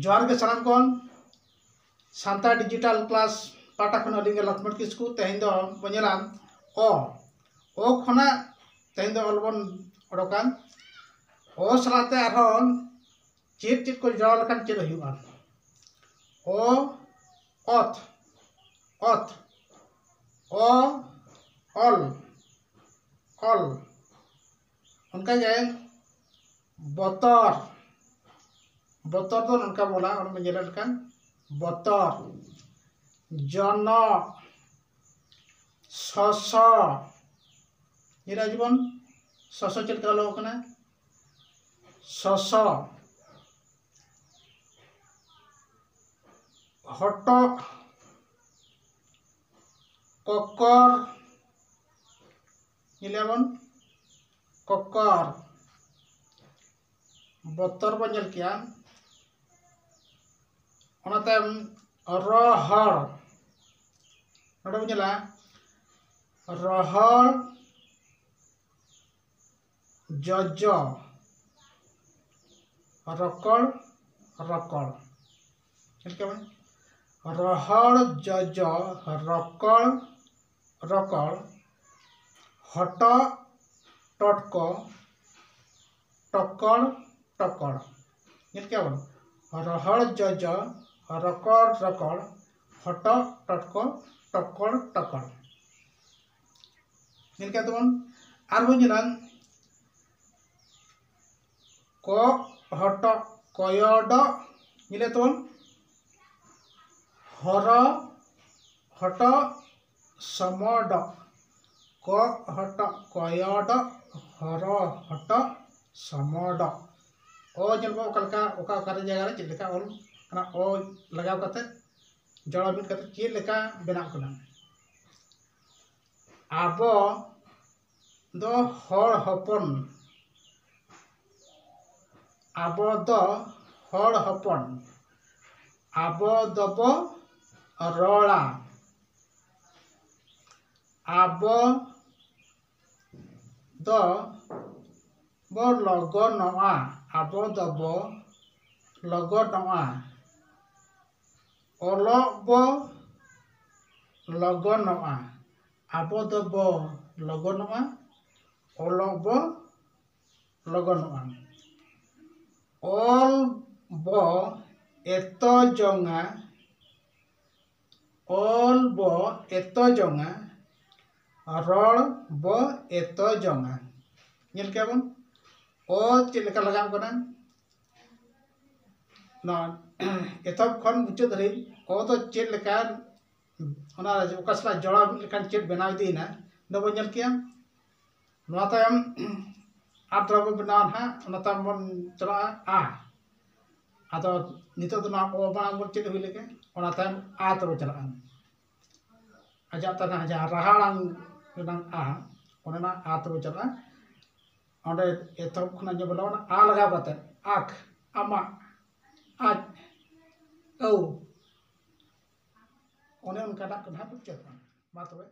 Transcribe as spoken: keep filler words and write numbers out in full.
ᱡᱚᱦᱟᱨ ᱜᱮ ᱥᱟᱱᱟᱢ ᱠᱚ᱾ ᱥᱟᱱᱛᱟᱲ ᱰᱤᱡᱤᱴᱟᱞ ᱠᱞᱟᱥ ᱯᱟᱦᱴᱟ ᱠᱷᱚᱱ ᱟᱹᱞᱤᱧ ᱜᱮ ᱞᱚᱠᱷᱢᱚᱬ ᱠᱤᱥᱠᱩ᱾ ᱛᱮᱦᱮᱧ ᱫᱚ ᱵᱚᱱ ᱧᱮᱞᱟ ᱚ᱾ ᱚ ᱠᱷᱚᱱᱟᱜ ᱛᱮᱦᱮᱧ ᱫᱚ ᱚᱞ ᱵᱚᱱ ᱚᱰᱚᱠᱟ᱾ ᱚ ᱥᱟᱞᱟᱜ ᱛᱮ ᱟᱨᱦᱚᱸ ᱪᱮᱫ ᱪᱮᱫ ᱠᱚ ᱡᱚᱲᱟᱣ ᱞᱮᱠᱷᱟᱱ ᱪᱮᱫ ᱦᱩᱭᱩᱜᱼᱟ? ᱚ, ᱚᱛ, ᱚᱛ, ᱚ, ᱚᱞ, ᱚᱞ᱾ ᱚᱱᱠᱟᱜᱮ ᱵᱚᱛᱚᱨ, ᱵᱚᱛᱚᱨ ᱫᱚ ᱱᱚᱝᱠᱟ ᱵᱚᱞᱟ, ᱚᱱᱟ ᱵᱚᱱ ᱧᱮᱞ ᱞᱮᱠᱷᱟᱱ ᱵᱚᱛᱚᱨ, ᱡᱚᱱᱚᱜ, ᱥᱚᱥᱚ᱾ ᱧᱮᱞᱟ ᱡᱮᱢᱚᱱ ᱥᱚᱥᱚ ᱪᱮᱫ ᱞᱮᱠᱟ ᱚᱞᱚᱜ ᱠᱟᱱᱟ? ᱥᱚᱥᱚ᱾ ᱦᱚᱴᱚᱜ, ᱠᱚᱠᱚᱨ, ᱧᱮᱞᱮᱜᱼᱟ ᱵᱚᱱ ᱠᱚᱠᱚᱨ, ᱵᱚᱛᱚᱨ ᱵᱚᱱ ᱧᱮᱞ ᱠᱮᱜᱼᱟ᱾ ᱚᱱᱟ ᱛᱟᱭᱚᱢ ᱨᱚᱦᱚᱲ, ᱱᱚᱰᱮ ᱵᱚᱱ ᱧᱮᱞᱟ ᱨᱚᱦᱚᱲ, ᱡᱚᱡᱚ, ᱨᱚᱠᱚᱲ, ᱨᱚᱠᱚᱲ᱾ ᱪᱮᱫ ᱞᱮᱠᱟ ᱵᱟᱝ? ᱨᱚᱦᱚᱲ, ᱡᱚᱡᱚ, ᱨᱚᱠᱚᱲ, ᱨᱚᱠᱚᱲ, ᱦᱚᱴᱚᱜ, ᱴᱚᱴᱠᱚ, ᱴᱚᱠᱚᱲ, ᱴᱚᱠᱚᱲ᱾ ᱧᱮᱞ ᱠᱮᱜᱼᱟ ᱵᱚᱱ, ᱨᱚᱦᱚᱲ, ᱡᱚᱡᱚ, ᱨᱚᱠᱚᱲ, ᱨᱚᱠᱚᱲ, ᱦᱚᱴᱚᱜ, ᱴᱚᱴᱠᱚ, ᱴᱚᱠᱚᱲ, ᱴᱚᱠᱚᱲ᱾ ᱧᱮᱞ ᱠᱮᱜᱼᱟ ᱛᱟᱵᱚᱱ᱾ ᱟᱨᱵᱚᱱ ᱧᱮᱞᱟ ᱠᱚᱜ, ᱦᱚᱴᱚᱜ, ᱠᱚᱭᱚᱰᱚᱜ᱾ ᱧᱮᱞᱮ ᱛᱟᱵᱚᱱ ᱦᱚᱨᱚ, ᱦᱚᱴᱚᱜ, ᱥᱚᱢᱚᱰᱚᱜ᱾ ᱠᱚᱜ, ᱦᱚᱴᱚᱜ, ᱠᱚᱭᱚᱰᱚᱜ, ᱦᱚᱨᱚ, ᱦᱚᱴᱚᱜ, ᱥᱚᱢᱚᱰᱚᱜ᱾ ᱚ ᱧᱮᱞ ᱵᱚᱱ ᱚᱠᱟ ᱞᱮᱠᱟ, ᱚᱠᱟ ᱚᱠᱟᱨᱮ ᱡᱟᱭᱜᱟ ᱨᱮ ᱪᱮᱫ ᱞᱮᱠᱟ ᱚᱞ ᱠᱟᱱᱟ, ᱚ ᱞᱟᱜᱟᱣ ᱠᱟᱛᱮ, ᱡᱚᱲᱟᱣ ᱢᱤᱫ ᱠᱟᱛᱮ ᱪᱮᱫ ᱞᱮᱠᱟ ᱵᱮᱱᱟᱜ ᱠᱟᱱᱟ᱾ ᱟᱵᱚ ᱫᱚ ᱦᱚᱲ ᱦᱚᱯᱚᱱ, ᱟᱵᱚ ᱫᱚ ᱦᱚᱲ ᱦᱚᱯᱚᱱ, ᱟᱵᱚ ᱫᱚᱵᱚ ᱨᱚᱲᱟ, ᱟᱵᱚ ᱫᱚ ᱵᱚ ᱞᱚᱜᱚᱱᱚᱜᱼᱟ, ᱟᱵᱚ ᱫᱚᱵᱚ ᱞᱚᱜᱚᱱᱚᱜᱼᱟ᱾ ᱚᱞᱚᱜ ᱵᱚ ᱞᱚᱜᱚᱱᱚᱜᱼᱟ᱾ ᱟᱵᱚ ᱫᱚᱵᱚ ᱞᱚᱜᱚᱱᱚᱜᱼᱟ᱾ ᱚᱞᱚᱜ ᱵᱚ ᱞᱚᱜᱚᱱᱚᱜᱼᱟ᱾ ᱚᱞ ᱵᱚ ᱮᱛᱚ ᱡᱚᱝᱟ᱾ ᱚᱞ ᱵᱚ ᱮᱛᱚ ᱡᱚᱝᱟ᱾ ᱨᱚᱲ ᱵᱚ ᱮᱛᱚ ᱡᱚᱝᱟ᱾ ᱧᱮᱞ ᱠᱮᱜᱼᱟ ᱵᱚᱱ, ᱚ ᱪᱮᱫ ᱞᱮᱠᱟ ᱞᱟᱜᱟᱣ ᱠᱟᱱᱟ᱾ ᱱᱚᱣᱟ ᱮᱛᱚᱦᱚᱵ ᱠᱷᱚᱱ ᱢᱩᱪᱟᱹᱫ ᱫᱷᱟᱹᱨᱤᱡ ᱚ ᱫᱚ ᱪᱮᱫ ᱞᱮᱠᱟ, ᱚᱱᱟ ᱚᱠᱟ ᱥᱟᱞᱟᱜ ᱡᱚᱲᱟᱣ ᱢᱤᱫ ᱞᱮᱠᱷᱟᱱ ᱪᱮᱫ ᱵᱮᱱᱟᱣ ᱤᱫᱤᱭᱮᱱᱟ, ᱚᱱᱟ ᱵᱚᱱ ᱧᱮᱞ ᱠᱮᱜᱼᱟ᱾ ᱱᱚᱣᱟ ᱛᱟᱭᱚᱢ ᱟᱨ ᱫᱷᱟᱣ ᱵᱚᱱ ᱵᱮᱱᱟᱣᱟ ᱱᱟᱦᱟᱜ, ᱚᱱᱟ ᱛᱟᱭᱚᱢ ᱵᱚᱱ ᱪᱟᱞᱟᱜᱼᱟ ᱟ᱾ ᱟᱫᱚ ᱱᱤᱛᱚᱜ ᱫᱚ ᱱᱚᱣᱟ ᱚ ᱢᱟᱲᱟᱝ ᱵᱚᱱ ᱪᱮᱫ ᱦᱩᱭ ᱞᱮᱜᱮ, ᱚᱱᱟ ᱛᱟᱭᱚᱢ ᱟ ᱛᱮᱵᱚᱱ ᱪᱟᱞᱟᱜᱼᱟ᱾ ᱟᱡᱟᱜ ᱛᱟᱦᱮᱱᱟ ᱡᱟᱦᱟᱸ ᱨᱟᱦᱟ ᱟᱲᱟᱝ ᱨᱮᱱᱟᱜ ᱟ, ᱚᱱᱟ ᱨᱮᱱᱟᱜ ᱟ ᱛᱮᱵᱚᱱ ᱪᱟᱞᱟᱜᱼᱟ᱾ ᱚᱸᱰᱮ ᱮᱛᱚᱦᱚᱵ ᱠᱷᱚᱱᱟᱜ ᱧᱮᱞ ᱵᱚᱞᱚ ᱚᱱᱟ ᱟ ᱞᱟᱜᱟᱣ ᱠᱟᱛᱮ, ᱟᱠ, ᱟᱢᱟᱜ, ᱟᱡ, ᱟᱹᱣ, ᱚᱱᱮ ᱚᱱᱠᱟᱱᱟᱜ ᱠᱚ ᱱᱟᱦᱟᱜ ᱵᱚᱱ ᱪᱮᱫᱚᱜᱼᱟ᱾ ᱢᱟ ᱛᱚᱵᱮ᱾